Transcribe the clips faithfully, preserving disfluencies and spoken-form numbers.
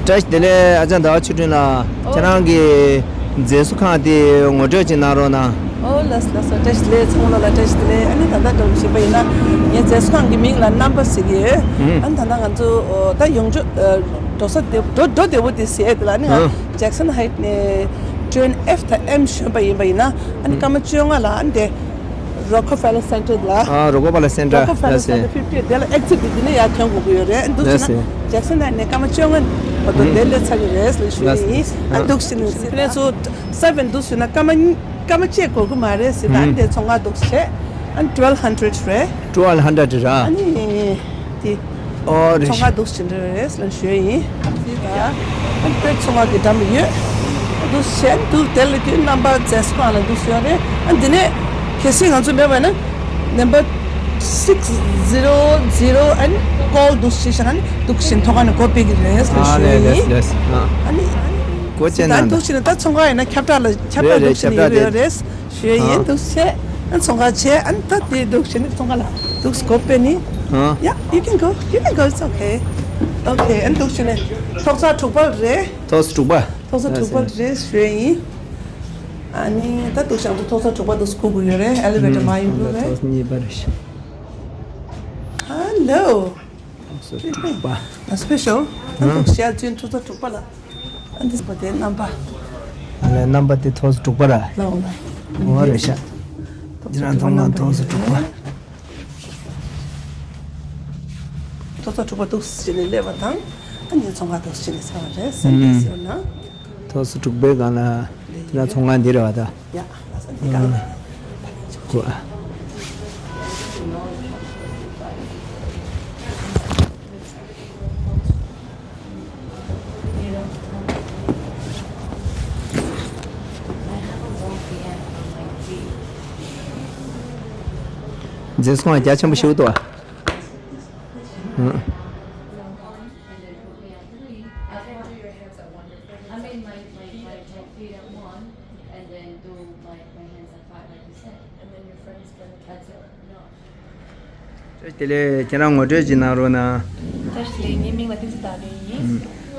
བཀྲ་ཤིས་བདེ་ལེགས། ཨ་ཅག་ཟླ་བ་ཆོས་སྒྲོན་ལགས། ཨོ། ཁྱེད་རང་གི་མཛེས་བཟོ་ཁང་དེ་ངོ་སྤྲོད་ཅིག་གནང་རོགས་གནང་། ཨོ་ལགས་ལགས་སོ། བཀྲ་ཤིས་བདེ་ལེགས། ཚང་མ་ལ་བཀྲ་ཤིས་བདེ་ལེགས། ཨ་ནི་ད་ལྟ་འགྲོ་བཞིན་པ་ཡིན་ན་ངའི་མཛེས་བཟོ་ཁང་གི་མིང་ལ་རྣམ་པ་ཟེར་གྱི་ཡོད། ཨ་ནི་ད་ལྟ་ང་ཚོ་ད་ཡོང་རྒྱུ་འགྲོ་ས་དེ་འགྲོ་འགྲོ་བདེ་པོ་དེ་ཟེར་དེ་ལ་ནི་ང་ཇེག་སན་ཧའིཊ་ནས་ཊེན་ཨེཕ་དང་ཨེམ་གཞོན་པ་ཡིན་པ་ཡིན་ན་ཨ་ནི་སྐར་མ་བཅོ་ལྔ་ལ་ཨ་ནི་དེ། Rockefeller Center ལ། ཨ། Rockefeller Center། Rockefeller Center fifty དེ་ལ་exit དེ་ནས་ཡར་ཐོན་དགོས་ཀྱི་ཡོད་རེད། འདུག་ཟེར་ན་ཇེག་སན་ནས་སྐར་མ་བཅོ་ལྔ་བར་དུ་དེ་སླེབས་ཚར་གྱི་རེད་ཟེར་ཞུ་ཡི་ཡིན། ཨ་འདུག་ཟེར་ན་ཕི་ལེན་སུ་སེ་ཝེན་འདུག་ཟེར་ན་སྐར་མ་གཉིས་སྐར་མ་གཅིག་འགོར་གི་མ་རེད་ཟེར། ད་འདི་ཚོང་ཁང་འདུག་བྱས། ཨ་twelve hundred རེད། Twelve hundred ར། ཨ་ནི་དེ། ཨོ་རེད། ཚོང་ཁང་འདུག་ཟེར་རེད་ལ་ཞུ་ཡི་ཡིན། ཨ་ནི་དཔེ་ཚོང་ཁང་གི་འགྲམ་ཡོད། འདུག་བྱས་འདུག་དེ་ལ་ཁྱོད་རྣམ་པ་མཛེས་བཟོ་ཁང་ལ་འདུག་ཟེར་ཡོད་རེད། ཨ་འདི་ནས་གལ་སྲིད་ང་ཚོ་མེད་པ་ན་number six zero zero and call འདུག་ཟེར་ཤག་ཨ་ནི་འདུག་བྱས་ཐོག་ཁ་ནས་སྒོ་ཕྱེ་གི་རེད་ལ་ཨ་ཞུ་ཡི་ལས་ཡིན། ལས་ལས། ཨ། ཨ་ནི་སྒོ་ཕྱེ་ད་ན་འདུག་བྱས་ན་ད་ཚོང་ཁང་ཡིན་ན་ཁྱབ་བསྒྲགས་ལ་ཁྱབ་བསྒྲགས་རེད་འདུག་བྱས་ན་ཁྱབ་བསྒྲགས་ཡོད་རེད། རེད་ཞུ་ཡི་ཡིན། ཨ་འདུག་བྱས་ཨ་ཚོང་ཁང་བྱས་ཨ་ནི་ད་དེ་འདུག་བྱས་ནས་ཚོང་ཁང་ལ་འདུག་སྒོ་ཕྱེ་ནི། ཨ། Yeah, you can go. You can go. It's okay. Okay. ཨ་འདུག་བྱས་ནས་ཐོག་ས་དྲུག་པ་རེད། ཐོག་ས་དྲུག་པ། ཐོག་ས་དྲུག་པ་རེད་ཞུ་ཡི་ཡིན། ཨ་ནི་ད་འདུག་བྱས་ན་ཐོག་ས་དྲུག་པ་འདུག་སྒུག་གི་ཡོད་རེད། ཨེ་ལི་ཝེ་ཊར་མ་ཡིན་འདུག་རེད། ཐོག་ས་གཉིས་པ་རེད། Hello. ཐོག་ས་དྲུག་པ། Special. ཨ་འདུག་བྱས་ཨ་ཚུན་ཐོག་ས་དྲུག་པ་ལ། ཨ་འདི་པ་དེ་རྣམ་པ། ཨ་ལས་རྣམ་པ་དེ་ཐོག་ས་དྲུག་པ་ར། ལའོ་ལ། འོ་རེད་ཤག་འདི་རང་ཚོང་ཁང་ཐོག་ས་དྲུག་པ། ཐོག་ས་དྲུག་པ་འདུག་ཟེར་ནས་སླེབས་པ་དང་། ཨ་ནི་ཚོང་ཁང་འདུག་ཟེར་ནས་ཟེར་བ་རེད་ཟེར་ཏེ་ཟེར་ན། ཐོག་ས་དྲུག་པའི་སྒང་ལ་དེ་ལ་ཚོང་ཁང་འདི་རེད་བ་ད། ཡ། ལ་ས་འདི་གང་ལ། གོ། མཛེས་ཁང་རྒྱ་ཆེན་པོ་ཞིག་འདུག་ཨ། ཨ། I can do your hands at one. I mean, my, my, my, my feet at one, and then do my, my hands at five, like you said. And then your friends can. That's it. No. བཀྲ་ཤིས་བདེ་ལེགས། ཁྱེད་རང་ངོ་སྤྲོད་ཅིག་གནང་རོགས་གནང་། བཀྲ་ཤིས་བདེ་ལེགས། ངའི་མིང་ལ་བསྟན་འཛིན་དར་རྒྱས་ཡིན།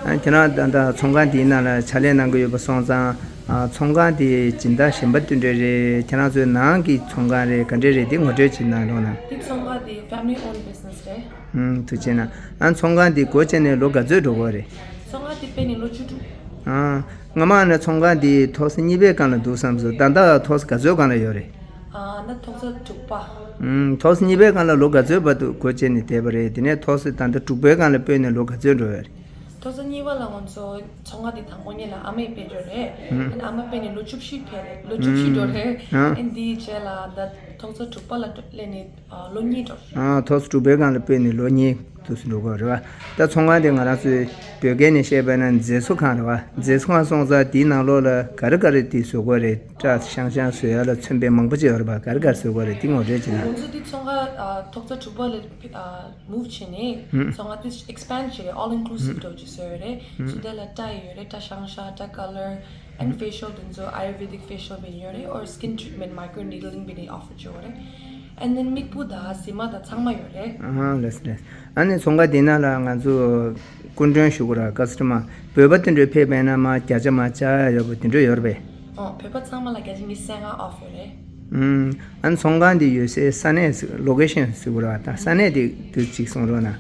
ཨ། ཁྱེད་རང་ད་ལྟ་ཚོང་ཁང་དེའི་ནང་ལ་ཕྱག་ལས་གནང་གི་ཡོད་པ་སོང་ཙང་། ཨ། ཚོང་ཁང་དེ་སྦྱིན་བདག་གཞན་པ་དེ་འདྲ་རེད། ཁྱེད་རང་ཚོའི་ནང་གི་ཚོང་ཁང་རེད། ག་འདྲ་རེད། དེ་ངོ་སྤྲོད་ཅིག་གནང་རོགས་གནང་། དེ་ཚོང་ཁང་དེ་family owned business རེད། ཨུམ། ཐུགས་རྗེ་གནང་། ཨ། ཚོང་ཁང་དེ་སྒོ་ཕྱེ་ནས་ལོ་ག་ཚོད་འགྲོ་གི་རེད། ཚོང་ཁང་དེ་དཔེར་ན་ལོ་བཅུ་དྲུག་ཨ། སྔ་མ་ནས་ཚོང་ཁང་དེ་ཐོག་ས་གཉིས་པའི་སྒང་ལ་འདུག་བསམ་སོང་། ད་ལྟ་ཐོག་ས་ག་ཚོད་སྒང་ལ་ཡོད་རེད། ཨ། ད་ཐོག་ས་དྲུག་པ། ཨུམ། ཐོག་ས་གཉིས་པའི་སྒང་ལ་ལོ་ག་ཚོད་བར་དུ་སྒོ་ཕྱེ་ནས་བསྡད་པ་རེད། དེ་ནས་ཐོག་ས་ད་ལྟ་དྲུག་པའི་སྒང་ལ་སྤོས་ནས་ལོ་ག་ཚོད་འགྲོ་ཡོད་རེད། ཐོག་ས་གཉིས་པ་ལ་ང་ཚོ་ཚོང་ཁང་དེ་དང་པོ་ཉིད་ལ་ཨ་མས་སྤེལ་འགྲོ་རེད། ཨ་ནི་ཨ་མ་སྤེལ་ནས་ལོ་བཅུ་བཞི་ཕེབས་རེད། ལོ་བཅུ་བཞི་འགྲོ་རེད། ཨ་ནི་དེའི་རྗེས་ལ་ད་ཐོག་ས་དྲུག་པ་ལ་སླེབས་ནས་ཨ་ལོ་གཉིས་འགྲོ། ཨ། ཐོག་ས་དྲུག་པའི་སྒང་ལ་སྤོས་ནས་ལོ་གཉིས་དུས་སུ་འགྲོ་གི་རེད་བ། ད་ཚོང་ཁང་དེ་ང་རང་ཚོའི་བོད་སྐད་ནས་བཤད་པ་ན་མཛེས་བཟོ་ཁང་རེད་བ། མཛེས་བཟོ་ཁང་སོང་ཙང་དེའི་ནང་ལོགས་ལ་ག་རེ་ག་རེ་དེ་བཟོ་དགོས་རེད། སྐྲ་ཤང་ཤང་བཟོ་ཡ་ལ་མཚོན་པའི་མང་པོ་ཅིག་ཡོད་རེད་བ། ག་རེ་ག་རེ་བཟོ་དགོས་རེད། དེ་ངོ་སྤྲོད་བྱེད་ན། ང་ཚོ་དེ་ཚོང་ཁང་ཨ་ཐོག་ས་དྲུག་པ་ལ་ཨ་move བྱས་ནས་ཚོང་ཁང་དེ་expand བྱས་རེད། All inclusive འདྲ་བོ་ཅིག་བཟོས་ཡོད་རེད། ཚོ་དེ་ལ་སྐྲ་ཡོད་རེད། སྐྲ་ཤང་ཤང་། སྐྲ་color and facial དེ་ཚོ་Ayurvedic facial བྱས་ཡོད་རེད། Or skin treatment, micro needling བྱས་offer བྱས་ཡོད་རེད། And then མིག་སྤུ་དང་གཟེར་མ་དང་ཚང་མ་ཡོད་རེད། ཨ་ལགས་ལགས། ཨ་ནི་ཚོང་ཁང་དེ་ནང་ལ་ང་ཚོ་སྐུ་མགྲོན་ཞུ་དགོས་ར། ཀ་སི་ཊ་མར་བོད་པ་དེ་འདྲ་ཕེབས་པ་ཡིན་ན་མར་བརྒྱ་ཆ་མར་བཅག་ཡག་ཡོད་པ་དེ་འདྲ་ཡོད་རེད་པས། ཨོ། བོད་པ་ཚང་མ་ལ་བརྒྱ་ཆ་ཉི་ཤུ་རྩ་ལྔ་off ཡོད་རེད། ཨུམ། ཨ་ནི་ཚོང་ཁང་དེ་ཡོད་སའི་ས་གནས་ཟེར་location ཟེར་དགོས་ར། ད་ས་གནས་དེ་དུས་གཅིག་གསུང་རོགས་གནང་།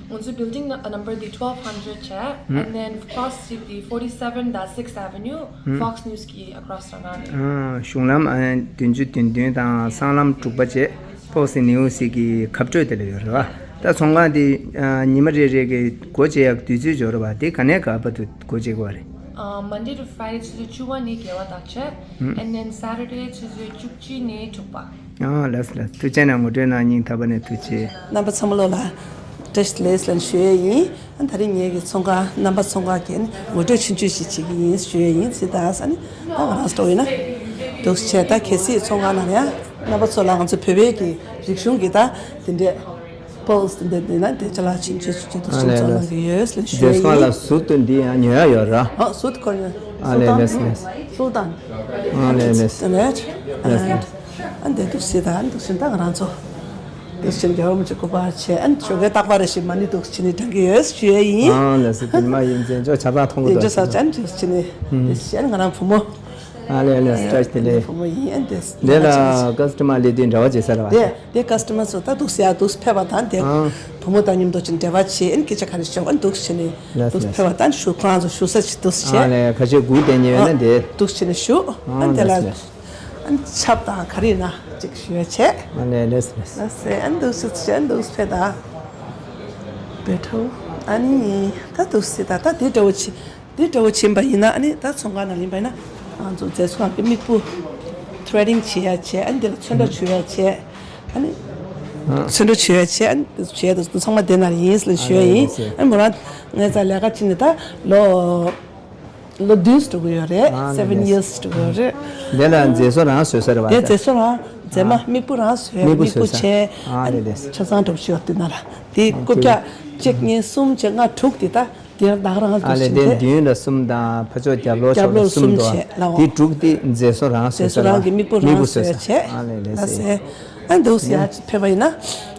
ང་ཚོའི་building nu- number དེ་twelve hundred བྱས། And then cross street དེ forty seven དང sixth avenue Fox News གི་across ལ་རང་རེད། ཨ། གཞུང་ལམ་ཨ་བདུན་ཅུ་དོན་བདུན་དང་སྲང་ལམ་དྲུག་པ་བཅས་Fox News གི་ཁ་སྤྲོད་དེ་ལ་ཡོད་རེད་བ། ད་ཚོང་ཁང་དེ་ཨ་ཉི་མ་རེ་རེ་གི་སྒོ་འབྱེད་ཡག་དུས་ཚོད་འབྱོར་བ་དེ་ག་ནས་ག་བར་དུ་སྒོ་འབྱེད་དགོས་རེད། ཨ། Monday to Friday ཆུ་ཚོད་བཅུ་པ་ནས་བརྒྱད་པ་དག་བྱས། And then Saturday ཆུ་ཚོད་བཅུ་གཅིག་ནས་དྲུག་པ། ཨ་ལགས་ལགས། ཐུགས་རྗེ་གནང་། ངོ་སྤྲོད་གནང་སྙིང་ཐག་པ་ནས་ཐུགས་རྗེ། རྣམ་པ་ཚང་མ་ལོ་ལ་བཀྲ་ཤིས་བདེ་ལེགས་ལབ་ཞུ་ཡས་ཡིན། ཨ་ད་རིང་ངེད་ཀྱི་ཚོང་ཁང་རྣམ་པ་ཚོང་ཁང་གི་ངོ་སྤྲོད་ཆུང་ཆུང་ཞིག་བྱེད་ཀྱི་ཡིན་ཞུ་ཡས་ཡིན་ཟེར། ད་ས་ནི་ད་ང་རང་སྤྲོ་ཡིན་ན་འདུག་བྱས། ད་གལ་སྲིད་ཚོང་ཁང་ནང་ཡང་རྣམ་པ་ཚོ་ལ་ང་ཚོ་བོད་པའི་གི་རིག་གཞུང་གི་ད་དེ་འདྲས་པོལ་སི་དེ་འདྲས་ཡིན་ན་དེ་ཅ་ལག་ཆུང་ཆུང་ཆུང་ཆུང་འདུག་ཨ་ལས་ཚོང་ཁང་ལས། གི་ཡོད་ལབ་ཞུ་ཡས་ཡིན། ལས་ཁང་ལ་ཟུར་དུ་འདི་ཡང་ཉོ་ཡ་ཡོད་ར། ཨ་ཟུར་དུ་ཁོ་ཉོ། ཨ་ལས་ལས་ལས། སུལ་ཏཱན། ཨ་ལས་ལས། ལས་ལས། ཨ་འདི་འདུག་ཟེར། ད་འདུག་ཟེར། ད་ང་རང་ཚོ། དེ་བཞིན་རྒྱལ་བ་རིན་པོ་ཆེ་སྐུ་པར་བྱས། ཨན་ཞོགས་ཀས་རྟག་པར་རེ་ཞིག་མ་ཎི་འདུག་སེ་བྱས་ནས་བགྲང་གི་ཡོད་ཞུ་ཡས་ཡིན། ཨང་ལགས་སོ། དེ་མ་ཡིན་ཙང་ཅོ་ཆ་ཚང་མཐོང་གི་དེ་འདྲ་འདུག་ས་ཅན་དུ་བྱས་ནས། དེ་བཞིན་ང་རང་བུ་མོ། ཨ་ལས་ཨ་ལས། བཀྲ་ཤིས་བདེ་ལེགས། བུ་མོ་ཡིན། ཨན་དེ་དེ་ལ་ཀ་སི་ཊ་མར་སླེབས་དུས་འབྲེལ་བ་བྱེད་ས་རེད་བ། དེ་དེ་ཀ་སི་ཊ་མར་ཚོ་ད་འདུག་སེ་ཡར་འདུག་སེ་ཕེབས་པ་དང་དེ། ཨང་། བུ་མོ་དང་མཉམ་དུ་ཅིག་འབྲེལ་བ་བྱེད། ཨན་སྐད་ཆ་ག་རེ་ཤོད། ཨན་འདུག་སེ་བྱས་ནས་ལགས་འདུག་སེ་ཕེབས་པ་དང་ཞུ། ཁོ་རང་ཚོ་ཞུ་ས་ཅིག་འདུག་སེ་བྱས། ཨ་ལས། ཁ་ཤས་སྒུག་བསྡད་མཁན་ཡོད་ན་དེ། འདུག་སེ་བྱས་ནས་ཞུ། ཨ་ཨན་དེ་ལ། ལགས་སོ། ཨན་ཆབ་དང་ག་རེ་ཡིན་ན་ཅིག་ཞུ་ཡ་བྱས། ཨ་ལས་ལགས་སོ་ལགས་སོ། ལགས་སོ། ཨན་འདུག་སེ་བྱས། ཨན་འདུག་སེ་ཕེབས་ད། བེ་ཐོ། ཨ་ནི་ད་འདུག་སེ་ད་ད་དེ་འདྲ་བོ་བྱེད། དེ་འདྲ་བོ་བྱེད་པ་ཡིན་ན། ཨ་ནི་ད་ཚོང་ཁང་ནང་ཡིན་པ་ཡིན་ན་ང་ཚོ་མཛེས་བཟོ་ཁང་གི་མིག་སྤུ་ཐི་རེ་ཌིང་བྱེད་ཡ་བྱས། ཨ་ནི་དེ་ལ་ཚོན་ཁྲ་བྱུག་ཡ་བྱས། ཨ་ནི་ཚོན་ཁྲ་བྱུག་ཡ་བྱས། ཨ་ནི་བྱས་དུས་ཚང་མ་དེ་ནང་ཡིན་ཟེར་ཞུ་ཡ་ཡིན། ཨ་ནི་མོ་རང་ངའི་རྩར་ལས་ཀ་བྱེད་ནས་ད་ལོ་ལོ་བདུན་འགྲོ་གི་ཡོད་རེད། ཨ་ནི་seven years འགྲོ་གི་ཡོད་རེད། དེ་ལ་མཛེས་བཟོ་རང་བཟོས་ས་རེད་བ། དེ་མཛེས་བཟོ་རང་མཛེས་མ། ཨ། མིག་སྤུ་རང་བཟོས། མིག་སྤུ་མིག་སྤུ་བཟོས་ས། བྱས། ཨ་ཨ་ནི་ལས། ཆ་ཚང་འགྲོ་བྱེད་ཡོད་དུས་ན་ལ་དེ། ཨ། རྐུབ་བཀྱག་གཅིག་གཉིས་གསུམ་བྱས་ལྔ་དྲུག་དེ་ད་དེ་བདག་རང་ཨ་ལས། འདུག་སེ་དེ་བྱས། མདུན་ལ་གསུམ་དང་ཕར་ཕྱོགས་རྒྱབ་ལོགས་རྒྱབ་ཕྱོགས་ལ་ལོགས་གསུམ་གསུམ་འདུག་བ། བྱས་ལ་འོ། དེ་དྲུག་དེ་མཛེས་བཟོ་རང་མཛེས་བཟོས་ས་བཟོ་རང་གི་མིག་སྤུ་རང་མིག་སྤུ་བཟོས་བཟོས་ས། བྱས་ཨ་ལས་ལས། ལ་ཟེར། ཨ་འདུག་སེ་ཡར་ཕེབས་པ་ཡིན་ན།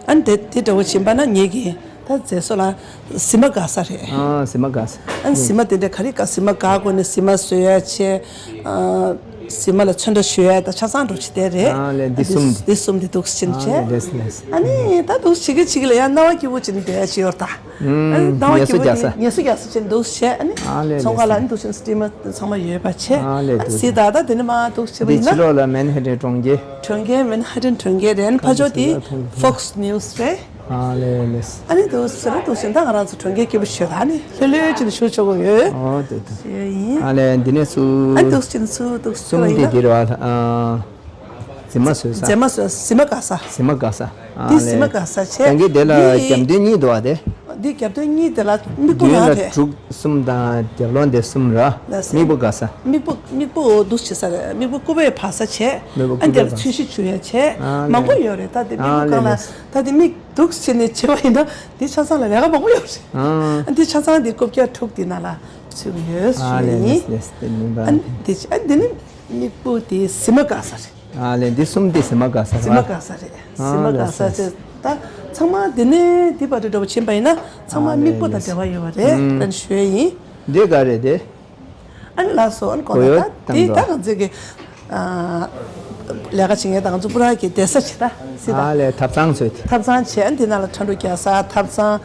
ཨ་དེ་དེ་འདྲ་བོ་བྱིན་པ་ན་ངེད་ཀྱི་ད་མཛེས་བཟོ་ལ་གཟིགས་མ་དགའ་ས་རེད། ཨ་གཟིགས་མ་དགའ་ས། ཨ་གཟིགས་མ་དེ་འདྲ་ག་རེ་དགའ། གཟིགས་མ་དགའ་དགོས་ནས་གཟིགས་མ་བཟོ་ཡ་བྱས། ཨ་གཟིགས་མ་ལ་ཚོན་ཁྲ་གཞོལ་ཡ་ད་ཆ་ཚང་འགྲོ་ཆེ་དེ་རེད། ཨ་ལས། འདི་གསུམ། འདི་གསུམ་འདི་འདུག་སེ་བྱིན་བྱས། ཨ་ལས་ལས་ལས། ཨ་ནི་ད་འདུག་སེ་བྱེད་ཀྱི་བྱེད་ཀྱི་ལ་ཡང་སྣང་བ་སྐྱིད་པོ་བྱིན་བསྡད་ཡ་ཅིག་ཡོད་ད། ཨ་ནི་སྣང་བ་སྐྱིད་པོ་ངལ་གསོ་རྒྱག་ས། ངལ་གསོ་རྒྱག་ས་བྱིན་འདུག་སེ་བྱས། ཨ་ནི་ཨ་ལས་ཚོང་ཁང་ལ། ཨ་ལས་ལས། འདུག་སེ་སི་ཊི་མར་ཚང་མ་ཡོད་པ་བྱས། ཨ་ལས། ཨ་ནི་འདུག་སེ། གཟིགས་ད་ད་དེ་ནས་མར་འདུག་སེ་བྱས་པ་ཡིན་ན། འདི་ཕྱི་ལོགས་ལ་མན་ཧ་ཊན་གྲོང་ཁྱེར། གྲོང་ཁྱེར་མན་ཧ་ཊན་གྲོང་ཁྱེར་རེད། ཕར་ཕྱོགས་དེ་Fox News རེད། ཨ་ལས་ལས། ཨ་ནི་འདུག་སེ་རེད། འདུག་སེ་ད་ང་རང་ཚོ་གྲོང་ཁྱེར་སྐྱིད་པོ་ཞིག་ཡོད། ཨ་ནི་ལྷོད་ལྷོད་བྱས་ནས་བཞུགས་ཆོག་གི་ཡོད། ཨོ་དེ་དེ། ཞུ་ཡ་ཡིན། ཨ་ལས། འདི་ནས་ཚུར། ཨ་འདུག་སེ་ཚུར་འདུག་སེ་གསུམ་ཡིན་དེ་ན། འདིར་བ། ཨ་གཟིགས་མ་བཟོས་ས། གཟིགས་མ་བཟོས། གཟིགས་མ་དགའ་ས། གཟིགས་མ་དགའ་ས། ཨ་འདི་གཟིགས་མ་ལས། དགའ་ས་བྱས། ད་གིན་དེ་ལ་འདི་རྒྱབ་མདུན་གཉིས་འདུག་བ་དེ། འདི་རྒྱབ་མདུན་གཉིས་དེ་ལ་མིག་སྤུ་མདུན་རང་ལ་རེད། དྲུག་གསུམ་དང་རྒྱབ་ལོགས་འདི་གསུམ་ར། ལགས་སོ། མིག་སྤུ་དགའ་ས། མིག་སྤུ་མིག་སྤུ་འདུག་སེ་བྱེད་ས་རེད། མིག་སྤུ་རྐུབ་པས་བབས་ས་བྱས། མིག་སྤུ་ཨ་རྐུབ་པས་འདིར་བབས། ཚོས་གཞི་བྱུག་ཡ་བྱས། ཨ་མང་པོ་ལས། ཡོད་རེད། ད་དེ་མིག་ཨ་སྤུ་ལས་སྒང་ལ། ལས། ད་དེ་མིག་འདུག་སེ་བྱས་ནས་བྱས་པ་ཡིན་ན་འདི་ཆ་ཚང་ལ་ལས་ཀ་མང་པོ་ཡོད་རེད། ཨ། ཨ་འདི་ཆ་ཚང་འདི་རྐུབ་བཀྱག་དྲུག་འདི་ནང་ལ་ཚུད་ཀྱི་ཡོད་ཨ་ཞུ་ཡ་ལས་ཡིན། ལས་ལས། དེ་མིན་པ། ཨ་འདི་ཨ་འདི་ནི་མིག་སྤུ་དེ་གཟིགས་མ་དགའ་ས་རེད། ཨ་ལས། འདི་གསུམ་དེ་གཟིགས་མ་དགའ་ས་རེད་བ། གཟིགས་མ་དགའ་ས་རེད། ཨ་གཟིགས་མ་དགའ་ལས་ས་ལས། ཅིག་ད་ཚང་མ་འདི་ནས་འདི་བར་དུ་འགྲོ་བ་ཕྱིན་པ་ཡིན་ན་ཚང་མ་ཨ་མིག་སྤུ་ལས་དང་ལས། འབྲེལ་བ་ཡོད་པ་རེད། ཨུམ། ཨ་ཞུ་ཡ་ཡིན། འདི་ག་རེད་དེ། ཨ་ནི་ལགས་སོ། ཨ་ནི་གོ་གོ་ཡོད་ད་དེ་ད་དང་ང་ཚོས་ཀྱི་ཨ་ལས་ཀ་བྱེད་མཁན་དང་ང་ཚོ་པུ་ར་གི་བསྡད་ས་ཅིག་ད་སྲིད་ད། ཨ་ལས། ཐབ་ཚང་བཟོས་ཏེ། ཐབ་ཚང་བྱས། ཨ་ནི་དེ་ནང་ལ་ཁྲ་འགྲོ་རྒྱག་ས། ཐབ་ཚང་།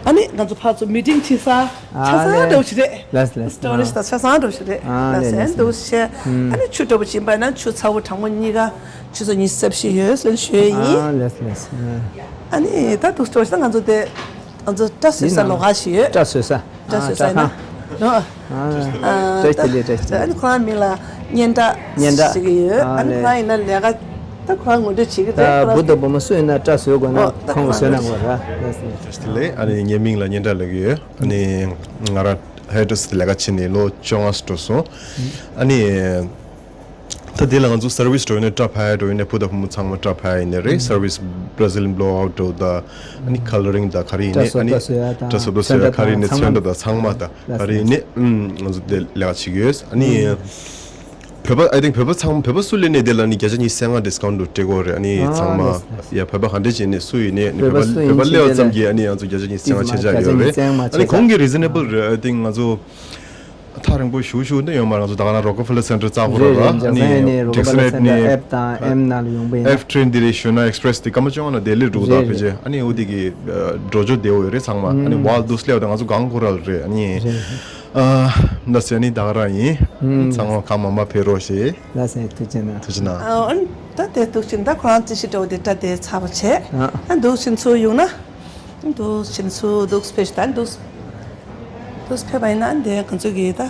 ཨ་ནི་ང་ཚོ་ཕར་ཚུར་མི་ཊིང་བྱེད་ས། ཆ་ཨ་ཚང་ལས། འགྲོ་བ་ཞིག་རེད། ལགས་ལགས། སི་ཊོ་རེཇ་ཨ། དང་ཆ་ཚང་འགྲོ་བ་ཞིག་རེད། ཨ་ལགས་ལས་སེ། ལགས་འདུག་ལས། ཤེ། ཨ་ནི་ཆུ་འདྲ་པོ་བྱིན་པ་ན་ཆུ་ཚ་པོ་གྲང་མོ་གཉིས་ཀ་ཆུ་ཚོད་ཉི་ཤུ་རྩ་བཞི་ཡོད་ཟེར་ཞུ་ཡ་ཡིན། ཨ་ལགས་ལགས། ཨ་ནི་ད་འདུག་སེ་ད་ང་ཚོ་དེ། ང་ཚོ་སྐྲ་བཟོ་ས་ལོགས་ཀ་ཞིག་ཡོད། སྐྲ་བཟོ་ས། སྐྲ་བཟོ་ས་ཡིན་ན། ཨ་ནོ། ཨ་བཀྲ་ཤིས་བདེ་ལེགས། བཀྲ་ཤིས་བདེ་ལེགས། ཨ་ནི་ཁོ་རང་མིང་ལ་སྙན་གྲགས་སྙན་གྲགས་ཟེར་གྱི་ཡོད། ཨ་ཨ་ནི་ལས། ཁོ་རང་ཡིན་ན་ལས་ཀ་ད་ཁོ་རང་ངོ་སྤྲོད་བྱེད་ཀྱི་རེད། ད་ཁོ་བུ་རང་དང་བུ་མོ་སུ་ཡིན་ན་སྐྲ་བཟོ་དགོས་ན་ཨོ་ད་ཁོང་གིས་ཁོ་བཟོས་གནང་རང་དགོས་ར། བཀྲ་ཤིས་བདེ་ལེགས། ཨ་ནི་ངའི་མིང་ལ་སྙན་གྲགས་ལབ་ཀྱི་ཡོད། ཨ་ནི་ང་རང་ཧེར་ཌི་རེ་སར་ལས་ཀ་བྱེད་ནས་ལོ་བཅོ་ལྔ་འགྲོ་སོང་། ཨ་ནི། ད་དེ་ལ་ང་ཚོ་སར་བིས་འགྲོ་ཡིན་ན་སྐྲ་ཕར་འགྲོ་ཡིན་ན་བུ་དང་བུ་མོ་ཚང་མ་སྐྲ་ཕར་ཡིན་ནི་རེད། ཨུམ། སར་བིས་བྷ་ར་སི་ལིན་བྷོ་ལོ་ཨའུཊ་འགྲོ་ད། ཨ་ནི་ཁ་ལ་རིང་ད་ག་རེ་ཡིན་ནི། སྐྲ་ཨ་ནི་བཟོ་ད་བཟོ་ཡ་དང་སྐྲ་བཟོ་ད་བཟོ་ཡ་ག་རེ་ཡིན་ནི། ཚོན་ཁྲ་དང་ཚོན་ཁྲ་དང་ཚང་མ་ད་ག་རེ་ཡིན་ནི། ཨུམ། ང་ཚོ་དེ་ལས་ཀ་བྱེད་ཀྱི་ཡོད། ཨ་ནི་ཨུམ། བོད་པ། ཨའི་ཐིང་བོད་པ་ཚང་མ། བོད་པ་སུ་སླེབས་ནས་དེ་ལ་ནི་བརྒྱ་ཆ་ཉི་ཤུ་རྩ་ལྔ་ཌི་སི་ཀའུན་ཊི་སྤྲད་ཀྱི་ཡོད་རེད། ཨ་ནི་ཨ་ཚང་མ། ལགས་ལགས། ཡ་བོད་པ་ག་འདྲས་བྱས་ནས་སུ་ཡིན་ནི། ཨ་ནི་བོད་པ་བོད་པ་སུ་ཡིན་ཕྱིན་དེ་ལ་སླེབས་ཙམ་གྱིས་ཨ་ནི་ང་ཚོ་བརྒྱ་ཆ་ཉི་ཤུ་རྩ་ལྔ་ཆད་ཆག་ཡོད་རེད། ཨ་ནི་ཁོང་གིས་རི་ཛི་ནེ་བལ་རེད། ཨའི་ཐིང་ང་ཚོ། ཐག་རིང་པོ་ཞེ་པོ་ཞེ་པོ་འདི་ཡོད་མ་རེད། ང་ཚོ་ད་ག་ནང་རོ་ཀེ་ཕེ་ལར་སེན་ཊར་རྩ་བོ་རེད་རེད་ར། རེད། ཨ་ནི་ཇེག་སན་ཧའེཊ་ནས་རོ་ཀེ་ཕེ་ལར་སེན་ཊར་ཨེབ་དང་ཨེམ་ནང་ལ་ཡོང་པ་ཡིན་ན། ཨེབ་ཊེན་འདི་རེད། ཞུ་ན་ཨེགས་པི་རེ་སི་འདི་སྐར་མ་བཅོ་ལྔ་ནང་ལྡི་ལི་འགྲོ་ད་རེད་ཕལ་ཆེར། རེད། ཨ་ནི་འོ་དེ་གི་འགྲོ་ཕྱོགས་བདེ་པོ་ཡོད་རེད་ཚང་མ། ཨ་ནི་ཨུམ། ཝལ་འདུག་སེ་སླེབས་ད་ང་ཚོ་གང་གོ་རལ་རེད། ཨ་ནི་རེད་རེད། ཨ་ད་ཟེར་ནི་ད་ག་རང་ཡིན། ཨུམ། ཚང་མ་གང་མང་མང་ཕེབས་རོགས་ཞེས། ལགས་སེ། ཐུགས་རྗེ་གནང་། ཐུགས་རྗེ་གནང་། ཨ་ཨ་ནི་ད་དེ་འདུག་སེ་ད་ཁོ་རང་རྩིས་ཞིབ་འདྲ་པོ་དེ་ད་དེ་ཚར་བ་བྱས། ཨ་འདུག་སེ་ཚུར་ཡོང་ན། འདུག་སེ་ཚུར་འདུག་སེ་ཕེབས་ཤིག་ད་འདུག་སེ། དུས་ཕེབས་པ་ཡིན་ན་འདི་ང་ཚོ་གི་ད་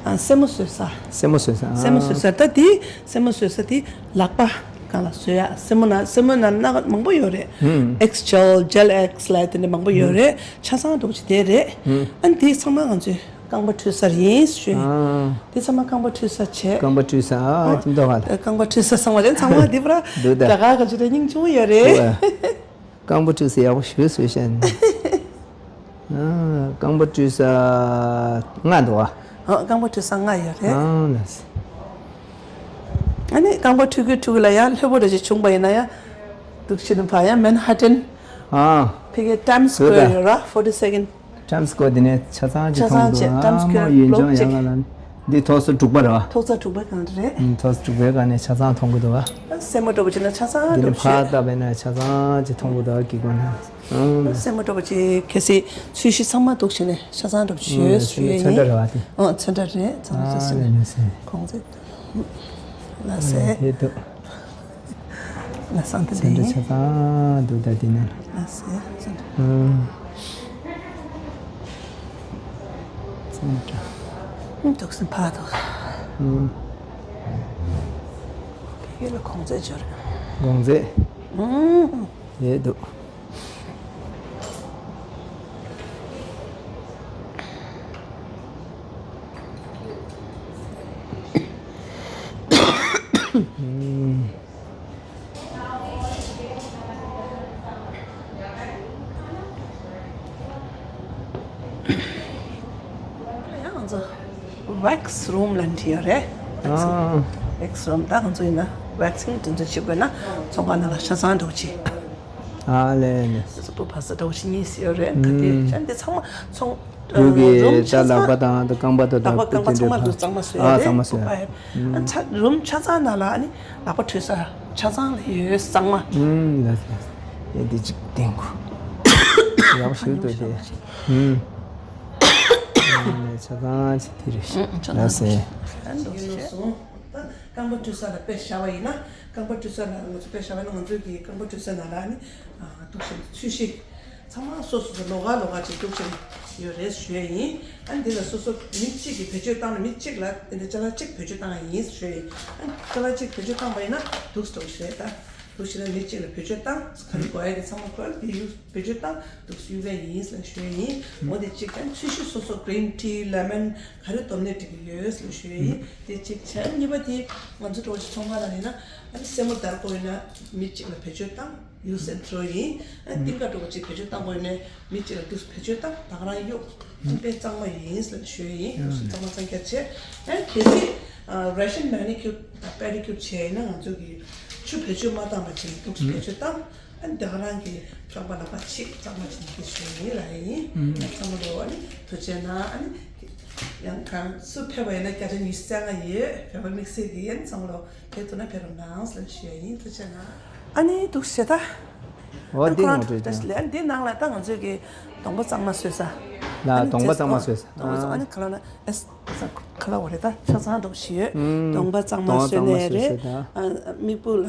ཨ་སེན་མོ་བཟོ་ས། སེན་མོ་བཟོ་ས། ཨ། སེན་མོ་བཟོ་ས། ད་དེ་སེན་མོ་བཟོ་ས་དེ་ལག་པ་སྒང་ལ་བཟོ་ཡ། སེན་མོ་ནང་སེན་མོ་ནང་སྣ་ཁ་མང་པོ་ཡོད་རེད། ཧུམ། ཨེག་སི་ཇེལ། ཇེལ་ཨེག་སི་ལབ་དེ་འདྲ་མང་པོ་ཡོད་རེད། ཆ་ཚང་འདྲ་པོ་ཅིག་དེ་རེད། ཧུམ། ཨ་ནི་དེ་ཚང་མ་ང་ཚོའི་རྐང་པ་འཁྲུད་ས་ཡིན་ཞུ། ཨ། དེ་ཚང་མ་རྐང་པ་འཁྲུད་ས་བྱས། རྐང་པ་འཁྲུད་ས། ཨ། ཨ་ཁྱིམ་ཐོག་ཁ་ལ། རྐང་པ་འཁྲུད་ས་ཚང་མ་དེ་ཚང་མ་དེ་པུ་ར། འདུག་ད། དགྲ་དགའ་ག་ཚོད་རེ་སྙིང་ཆུང་ཡོད་རེད། འདུག་ཨ། རྐང་པ་འཁྲུད་ས་ཡག་པོ་ཞེ་པོ་བཟོས་ཤག་ནི། ཨ། རྐང་པ་འཁྲུད་ས་ལྔ་འདུག་ཨ། ཨ། རྐང་པ་འཁྲུད་ས་ལྔ་ཡོད་རེད། ཨ་ལགས། ཨ་ནི་རྐང་པ་འཁྲུད་ཀྱི་འཁྲུད་ཀྱི་ལ་ཡང་ལྷོད་པོ་འདྲ་ཅིག་བྱུང་པ་ཡིན་ན་ཡང་། འདུག་ཕྱི་ནས་ཕ་ཡ་མན་ཧ་ཏན། ཨ། ཕ་གི་ཊའིམ་སི་སྐོར་ཡོད་ར། ཕོར་ཊི་སེ་ཀན། ཊའིམ་སི་སྐོར་འདི་ནས་ཆ་ཚང་ཅིག་མཐོང་འདུག་ཆ་ཚང་ཅིག་ཊའིམ་སི་སྐོར་ཨ་མ་ཡུལ་ལྗོངས་ཡག་ག་ལ་འདི་ཐོག་ས་དྲུག་པ་རེད་བ། ཐོག་ས་དྲུག་པ་གང་རེད། ཨུམ། ཐོག་ས་དྲུག་པའི་སྒང་ནས་ཆ་ཚང་མཐོང་གི་འདུག་བ། སེན་མོ་འདྲ་པོ་ཅིག་ན་ཆ་ཚང་འདི་ནས་འདུག་ཕར་ཤག་ལྟ་བས་ན་ཆ་ཚང་ཅིག་མཐོང་གི་འདུག་བ། གི་སྒོ་ནས། ཨུམ། སེན་མོ་འདྲ་པོ་ཅིག་གལ་སྲིད་ཚོས་གཞི་ཚང་མ་འདུག་བྱས་ནས་ཆ་ཚང་འདྲ་པོ་ཅིག་ཡོད་ཡིན། ཚོན་ཁྲ་རེད་བ་དེ། ཨོ་ཚོན་ཁྲ་རེད། ཚང་མ་ཨ་ཚོས་ནས་ལས་ཟེར། གོང་ཚད། ལ་ཟེར། ཨ་ཡེ་འདུག་ལ་སང་ད་ཚོན་ཁྲ་དེ་ཆ་ཚང་འདུག་ད་དེ་ནས། ལ་ཟེར་ཚོན་ཁྲ། ཨུམ། ཚོན་ཁྲ། ཨུམ། འདུག་སེ་ཕར་འདུག་ཨུམ། ཡོད་ལ་གོང་ཚད་འབྱོར། གོང་ཚད། ཨུམ། ཡེ་འདུག་ཨུམ། ཡང་ང་ཚོ་ཝེག་སི་རུམ་ལ་འཁྲིད་ཡོད་རེད། ཨ། ཝེག་སི་རུམ་ད་ང་ཚོ་ཡིན་ན་ཝེག་སིང་དེ་ཚོ་བྱེད་དགོས་ན་ཚོང་ཁང་ནང་ལ་ཆ་ཚང་འགྲོ་བྱེད། ཨ་ལས་ལས། སུ་པུ་ཕ་ས་འགྲོ་བྱེད་གཉིས་ཡོད་རེད། ད་དེ་ཨུམ། ཅན་དེ་ཚང་མ་ཚོང་ཡུལ་གྱི་རུམ་ད་ཆ་ལག་པ་ཚང་དང་ད་རྐང་པ་དང་ལག་པ་རྐང་པ་ཚང་མ་དེ་འདྲ་ཚང་མ་ལ་གཙང་མ་བཟོས་ཨ་རེད། གཙང་མ་བཟོས། ཨ་ཆ་རུམ་ཆ་ཚང་ནང་ལ་ཨ་ནི་ལག་པ་འཁྲུད་ས་ཆ་ཚང་ལ་ཡོད་གཙང་མ། ཨུམ་ལགས་སོ། ཡ་འདི་གཅིག་བསྟན་དགོས། ཡག་པོ་ཞིག་འདུག་དེ། ཨུམ། ཨུམ་ཆ་ཚང་ཅིག་དེ་རེད། ཨུམ་ཆ་ལགས་སོ། ཚང་། ཨ་འདུག་སེ། ད་རྐང་པ་འཁྲུད་ས་ལ་དཔེ་བཞག་པ་ཡིན་ན་རྐང་པ་འཁྲུད་ས་ལ་ང་ཚོ་དཔེ་བཞག་པ་ཡིན་ན་ང་ཚོའི་གི་རྐང་པ་འཁྲུད་ས་ནང་ལ་ཨ་ནི་འདུག་སེ་ཚོས་གཞི། ཚང་མ་སོ་སོ་སོ་ལོགས་ཀ་ལོགས་ཀ་ཅིག་འདུག་ཅིག་ཡོད་རེད་ཞུ་ཡས་ཡིན། ཨ་འདི་ལ་སོ་སོ་མི་གཅིག་གིས་བེད་སྤྱོད་བཏང་ན་མི་གཅིག་ལ་འདི་འདྲ་ཅ་ལག་གཅིག་བེད་སྤྱོད་བཏང་ཡ་ཡིན་ཞུ་ཡས་ཡིན། ཨ་ཅ་ལག་གཅིག་བེད་སྤྱོད་བཏང་པ་ཡིན་ན་འདུག་སེ་འགྲོ་གི་རེད་ད། འདུག་སེ་ན་མི་གཅིག་ལ་བེད་སྤྱོད་བཏང་ག་རེ་དགོས་ཡ་དེ་ཚང་མ་དགོས་ཡ་དེ་ཡུ་བེད་སྤྱོད་བཏང་འདུག་སེ་གཡུག་ཡ་ཡིན་ལ་ཞུ་ཡས་ཡིན། འོ་དེ་གཅིག་ཀྱང་ཚོས་གཞི་སོ་སོ་གི་རིན་ཊི་ལེ་མོན་ག་རེ་སྡོམ་ནས་འགྲིག་གི་ཡོད་ལ་ཞུ་ཡས་ཡིན། དེ་གཅིག་བྱས་གཉིས་པ་དེ་ང་ཚོ་འགྲོ་གི་ཚོང་ཁང་ནང་ཡིན་ན་ཨ་ནི་སེན་མོ་བརྡར་དགོས་ཡོད་ན་མི་གཅིག་ལ་བེད་སྤྱོད་བཏང་། ཡུ་སེན་ཊྲལ་ཡིན། ཨ་ཏིང་ཀ་འགྲོ་བ་ཅིག་བེད་སྤྱོད་བཏང་དགོས་ནས་མི་གཅིག་ལ་དུས་སུ་བེད་སྤྱོད་བཏང་ད་ག་རང་གཡུག་ཨ་དཔེ་གཙང་མ་ཡིན་ཟེར་ཞུ་ཡིན། དུས་སུ་གཙང་མ་གཙང་རྐྱང་བྱས། ཨ་གལ་སྲིད་ཨ་རེ་ཤན་མེ་ནི་ཀིའུར་དང་པེ་ཌི་ཀིའུར་བྱས་ཡིན་ན་ང་ཚོ་གི་ཆུ་བེད་སྤྱོད་མ་བཏང་བ་ཅིག་དུས་སུ་བེད་སྤྱོད་བཏང་ཨ་ད་ག་རང་གི་ཁང་པ་ལག་པ་ཕྱིས་གཙང་མ་བྱེད་ཀྱི་ཞུ་ཡིན་ལ་ཡིན། ཨ་གཙང་མ་འགྲོ་བ་ནི་ཐུགས་རྗེ་གནང་། ཨ་ནི་ཡང་གང་སུ་ཕེབས་པ་ཡིན་ན་བརྒྱ་ཆ་ཉི་ཤུ་རྩ་ལྔ་ཡོད། བོད་པ་དམིགས་བསལ་གྱི་ཡིན་ཚང་མ་ལོ་ཕེབས་ཐུབ་ན་ཕེབས་རོགས་གནང་ལ་ཞུ་ཡ་ཡིན། ཐུགས་རྗེ་གནང་། ཨ་ནི་འདུག་སེ་ད། འོ་འདི་ཁོ་རང་ངོ་སྤྲོད་ཀྱང་། ལས་འདི་ནང་ལ་ད་ང་ཚོས་ཀྱི་གདོང་པ་གཙང་མ་བཟོས་ས། ལ་གདོང་པ་གཙང་མ་བཟོས་ས། གདོང་པ་གཙང་མ་ཨ་ནི་ག་ལ་ན་ཨེ་ས་ག་ལ་བ་རེད་ད་ཆ་ཚང་འདྲ་པོ་ཞིག་ཡོད། ཨུམ། གདོང་པ་གཙང་མ་གདོང་པ་བཟོས་གཙང་མ་ནས་བཟོས་རེད། ས་ད། ཨ་མིག་སྤུ་ལ་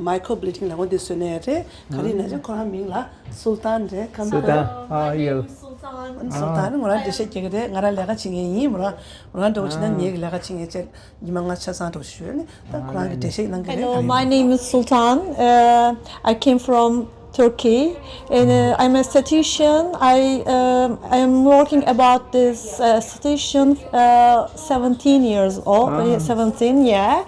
མའི་ཁོ་བྷི་ལི་ཌིང་ལ་འོ་འདི་བཟོས་ནས་རེད། ག་རེ་ཡིན་ན་ཅང་ཁོ་རང་མིང་ལ་སུལ་ཏཱན་རེད། ཁམ་སུལ་ཏཱན། ཨ་ཡོ། སུལ་ཏཱན་ང་རང་འགྲེལ་བཤད་རྒྱག་གི་རེད། ང་རང་ལས་ཀ་བྱེད་མཁན་ཡིན་མོ་རང་། མོ་རང་འདྲ་པོ་བྱེད་ན་ངེད་ཀྱི་ལས་ཀ་བྱེད་མཁན་བྱས། ཉི་མ་ལྔ་ཆ་ཚང་འགྲོ་ཞུས་ནས་ད་ཁོ་རང་གི་འགྲེལ་བཤད་གནང་གི་རེད། Hello, my name is Sultan. Uh, I came from Turkey, and uh, I'm a esthetician. I um, I am working about this uh, esthetician uh, seventeen years old, uh, seventeen, yeah.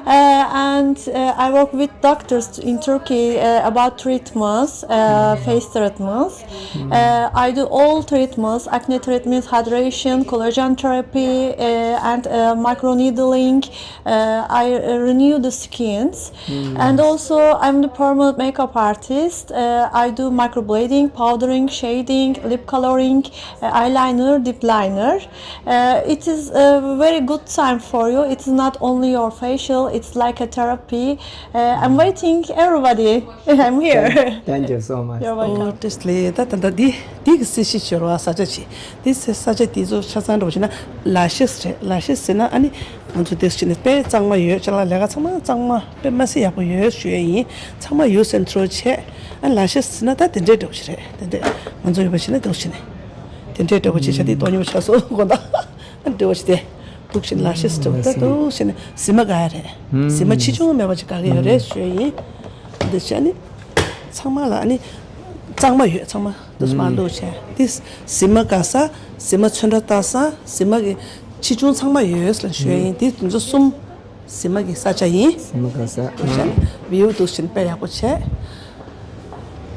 Uh, and uh, I work with doctors in Turkey uh, about treatments, uh, face treatments. Uh, I do all treatments, acne treatments, hydration, collagen therapy, uh, and uh, microneedling. Uh, I uh, renew the skins. And also, I'm the permanent makeup artist. Uh, I do microblading, powdering, shading, lip coloring, uh, eyeliner, lip liner. Uh, it is a very good time for you. It's not only your facial, it's like a therapy. Uh, I'm waiting everybody. I'm here. Thank, thank you so much. You're welcome. ཨོ་ཏེས་ལེ་ད་ད་ད་འདི་འདི་གི་སི་ཤི་ཤོར་བ་ས་ཆ་ཆེ། འདི་སི་ས་ཆ་འདི་ཚོ་ཆ་ཚང་འགྲོ་བྱས་ན་ལ་ཤེས་རེད། ལ་ཤེས་ཟེར་ན་ཨ་ནི་ང་ཚོ་འདི་བྱས་ནས་དཔེ་གཙང་མ་ཡོད། ཅ་ལག་ལས་ཀ་ཚང་མ་གཙང་མ་དཔེ་མ་སྲིད་ཡག་པོ་ཡོད་ཞུ་ཡས་ཡིན། ཚང་མ་ཡུ་སེན་ཊྲལ་བྱས། ཨ་ལ་ཤེས་ཟེར་ན་ད་དེ་འདྲས་འགྲོ་བྱས་རེད། དེ་འདྲས་ང་ཚོ་ཡོད་པ་བྱས་ན་འདི་བྱས་ནས་དེ་འདྲས་འགྲོ་བྱས་བྱ་དེ་དོ་ཉོ་ཆ་སོ་གོ་ད། འདྲ་པོ་ཞིག་སྟེ། འདུག་བཞིན་ལ་ཤེས་སུ་འདུག་ད་འདུག་བཞིན་གཟི་མ་དགའ་ཡ་རེད། གཟི་མ་ཆེ་ཆུང་མེད་པ་ཅིག་དགའ་གི་ཡོད་རེད་ཞུ་ཡ་ཡིན། འདི་བྱས་ནི། ཚང་མ་ལ་ནི། གཙང་མ་ཡོད་ཚང་མ་འདུག་མ་འདུག་བྱས། འདི་གཟི་མ་དགའ་ས། གཟི་མ་ཚོན་ཁྲ་ལྟ་ས། གཟི་མ་གི་ཆེ་ཆུང་ཚང་མ་ཡོད་ལ་ཞུ་ཡ་ཡིན། འདི་དེ་ཚོ་གསུམ། གཟི་མ་གི་ས་ཆ་ཡིན། གཟི་མ་དགའ་ས། འདུག་བྱས་ནི། བིའུ་འདུག་བཞིན་དཔེ་ཡག་པོ་བྱས།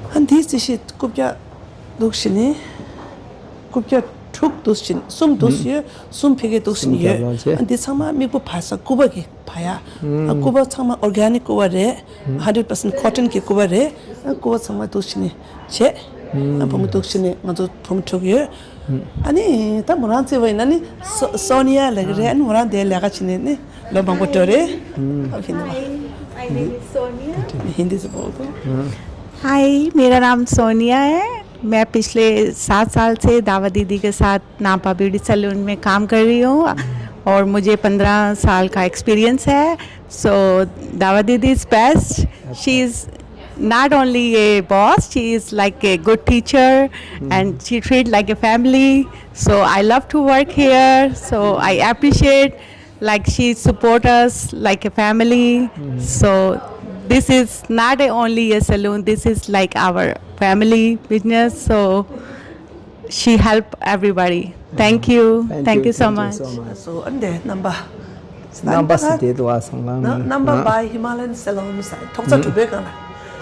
ཨ་འདིའི་རྩི་ཤིང་རྐུབ་བཀྱག་འདུག་བཞིན་ནི། རྐུབ་བཀྱག་དྲུག་འདུག་བཞིན་གསུམ་འདུག་ཡོད། གསུམ་ཕ་གིར་འདུག་བཞིན་ཡོད། ཨ་འདི་ཚང་མ་མིག་སྤུ་བ་ས་སྐུ་པ་གི་བ་ཡ། ཨ་སྐུ་པ་ཚང་མ་organic སྐུ་པ་རེད། hundred percent cotton གི་སྐུ་པ་རེད། ཨ་སྐུ་པ་ཚང་མ་འདུག་བཞིན་བྱས། ཨ་བུ་མོ་འདུག་བཞིན་ང་ཚོ་བུ་མོ་དྲུག་ཡོད། ཨ་ནི་ད་མོ་རང་བརྩི་བ་ཡིན་ན་ནི་སོ་སོ་ནི་ཡ་ལབ་ཀྱི་རེད། ཨ་ནི་མོ་རང་དེ་ལས་ཀ་བྱེད་ནས་ནི་ལོ་མང་པོ་འགྲོ་རེད། ཨ་ཕི་ནི་Hi, my name is Sonia. ཧིན་དི་ཟེར་བོ་དོ། हाय, मेरा नाम सोनिया है। मैं पिछले सात साल से दावा दीदी के साथ नापा ब्यूटी सैलून में काम कर रही हूँ और मुझे पन्द्रह साल का एक्सपीरियंस है। So, Dawa Didi is best. She is not only a boss, she is like a good teacher and she treat like a family. So, I love to work here. So, I appreciate like she support us like a family. So this is not a only a saloon, this is like our family business. So she help everybody. Thank you. Thank you so much. So ཨ་འདི་རྣམ་པ། རྣམ་པ་ཟེར་དེ་འདུག་ཨ། སང་གང་རྣམ་པ་བ་ཧི་མ་ལ་ཡན་སེ་ལོན་ཟེར་ཐོག་རྩེག་དྲུག་པའི་སྒང་ལ།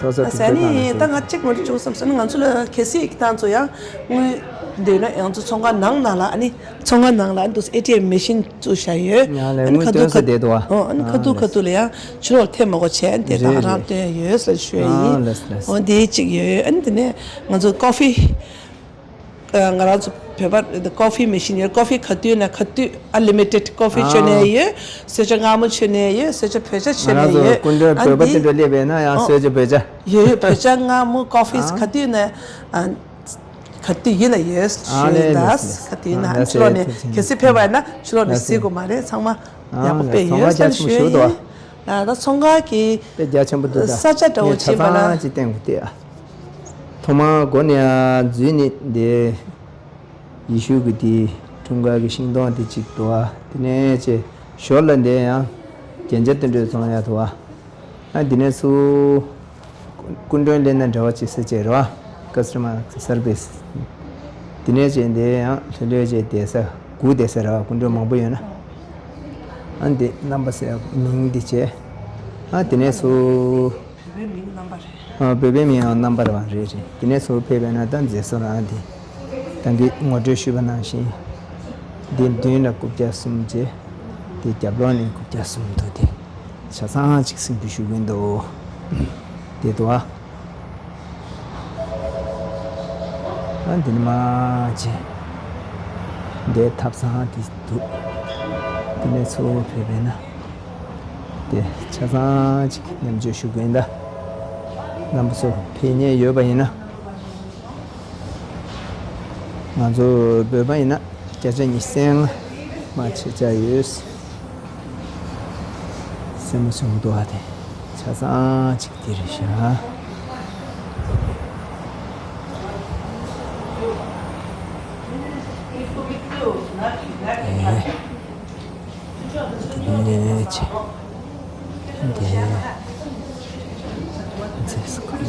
ཐོག་རྩེག་དྲུག་པའི་སྒང་ལ་ཟེར། ད་ང་གཅིག་ངོ་སྤྲོད་བྱུང་བསམ་སོང་ན། ང་ཚོ་ལ་གལ་སྲིད་ཀྱི་ཏང་ཚོ་ཡང་དངུལ་འདོད་ན་ཡང་ཚོ་ཚོང་ཁང་ནང་ནང་ལ་ཨ་ནི་ཚོང་ཁང་ནང་ལ་ཨ་ནི་ཨེ་ཊི་ཨེམ་མེ་ཤིན་བཙུགས་བཞག་ཡོད། ང་ལ་ཨ་ནི་དངུལ་ཁ་ཐུག་སྟོན་ས་ཁ་དེ་འདུག་ཨ། ཨོ་ཨ་ནི་ཁ་ཐུག་ཁ་ཐུག་ལ་ཡང་ཕྱི་ལོགས་ཐེབས་མ་དགོས་བྱས། ཨ་ནི་དེ་རེད་རང་རང་རེད། སྟོན་ཡོད་ཟེར་ཞུ་ཡ་ཨ་ཡིན། ལགས་ལགས། ཨོ་དེ་གཅིག་ཡོད། ཨ་ནི་དེ་ནས་ང་ཚོ་ཀོ་ཧྥི། ང་རང་ཚོ་བོད་པ་ཀོ་ཧྥི་མེ་ཤིན་ཡོད། ཀོ་ཧྥི་ག་དུས་ན་ག་དུས་ཨན་ལི་མི་ཊེཌ་ཀོ་ཧྥི་མཆོད་ནས་ཡོད། གསོལ་ཇ་མངར་མོ་མཆོད་ནས་ཡོད། གསོལ་ཇ་བོད་ཇ་མཆོད་ནས་ཡོད། ང་རང་ཚོ་སྐུ་མགྲོན་ཨ་བོད་པ་འདི་དེ་འདྲ་སླེབས་པས་ན་ཡང་ཨོ་གསོལ་ཇ་བོད་ཇ། ཡོད་ཡོད། བོད་ཇ་མངར་མོ་ཀོ་ཧྥི་ག་དུས་ན་ཨ་ག་དུས་ཡིན་ན་ཡོད་ཞུ་ཡིན། ད་ག་དུས་ན་ཕྱི་ལོགས་ནས་གལ་སྲིད་ཕེབས་པ་ཡིན་ན་ཕྱི་ལོགས་ནས་གཟིགས་དགོས་མ་རེད། ཚང་མ་ཡག་པོ་དཔེ་ཡོད་ཟེར་ཞུ་ཡིན། ད་ཚོང་ཁང་གི་དཔེ་རྒྱ་ཆེན་པོ་འདུག་ད་ས་ཆ་འདྲ་བོ་ཆ་བྱེད་པ་ན་ཚང་ཅིག་བསྟན་དགོས་ཏེ། ཐོག་མར་འགོ་ནས་འཛུལ་ནས་འདི་ཡེ་ཤུ་གི་དེ་འཁྲུངས་སྐར་གྱི་ཤིང་སྡོང་དེ་གཅིག་འདུག་ཨ། དེ་ནས་ཅེ་ཞོར་ལ་འདི་ཡང་རྒྱན་ཆ་དེ་འདྲ་བཙོང་ཡ་འདུག་ཨ། ཨ་དེ་ནས་སུ་སྐུ་མགྲོན་ལེན་ན་འདྲ་བ་ཅིག་ཟེར་བྱས་རེད་བ། ཀ་སི་ཊ་མར་སར་བི་སི། དེ་ནས་ཅེ་འདི་ཡང་ལྷོད་ལྷོད་ཅེ་བསྡད་ས་སྒུག་བསྡད་ས་རེད་བ། སྐུ་མགྲོན་མང་པོ་ཡོད་ན། ཨ་འདི་རྣམ་པ་ཟེར་མིང་འདི་བྱས། ཨ་དེ་ནས་སུ། བོད་པའི་མིང་རྣམ་པ་རེད། ཨ་བོད་པའི་མིང་ཡང་རྣམ་པ་རེད་བ། རེད་རེད། དེ་ནས་སུ་ཕེབས་པས་ན་ད་མཛེས་བཟོ་རང་དེ། ད་གིན་ངོ་སྤྲོད་ཞུས་པ་ནང་བཞིན། འདི་མདུན་ལ་རྐུབ་བཀྱག་གསུམ་བྱས། དེ་རྒྱབ་ལོགས་ནས་རྐུབ་བཀྱག་གསུམ་འདུག་དེ་ཆ་ཚང་ཅིག་སེམས་ཁུར་ཞུ་གི་འདུག་དེ་འདུག་ཨ། ཨ་འདི་ནི་མ་བྱས། འདི་ཐབ་ཚང་དེ་འདུག་དེ་ནས་ཚུར་ཕེབས་པས་ན། དེ་ཆ་ཚང་ཅིག་མཉམ་སྤྱོད་ཞུ་གི་ཡིན་ད། རྣམ་པ་ཚོ་ཕེབས་མཁན་ཡོད་པ་ཡིན་ན། ང་ཚོ་བོད་པ་ཡིན་ན་བརྒྱ་ཆ་ཉི་ཤུ་རྩ་ལྔ་མ་ཆེ་ཆ་ཡོད། སེམས་མ་བྱུང་འདུག་ཨ། དེ་ཆ་ཚང་ཅིག་དེ་རེད་ཤག་ཨེ། ལས་ཆེ། འདི་ཚེ་སྐོར།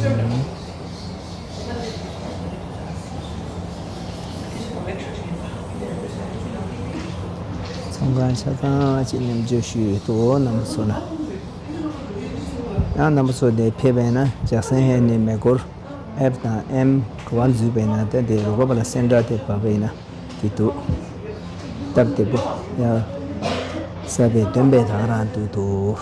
ཚོང་ཁང་ཆ་ཚང་ཅིག་མཉམ་སྤྱོད་ཞུས་ཡོད་དོ་རྣམ་པ་ཚོ་ལ། ཡང་རྣམ་པ་ཚོ་འདི་ཕེབས་པས་ན་ཇག་སན་ཧེ་ནས་མེ་འཁོར་ཨེཕ་དང་ཨེམ་ག་བ་འཛུལ་བས་ན་ད་འདི་རུ་ཁག་པ་ལ་སེན་ཏྲ་དེ་བབས་པས་ན། དེ་འདུག་སྟབས་བདེ་པོ་ཡ། ས་པའི་འདོན་པའི་ད་ག་རང་འདུག་འདུག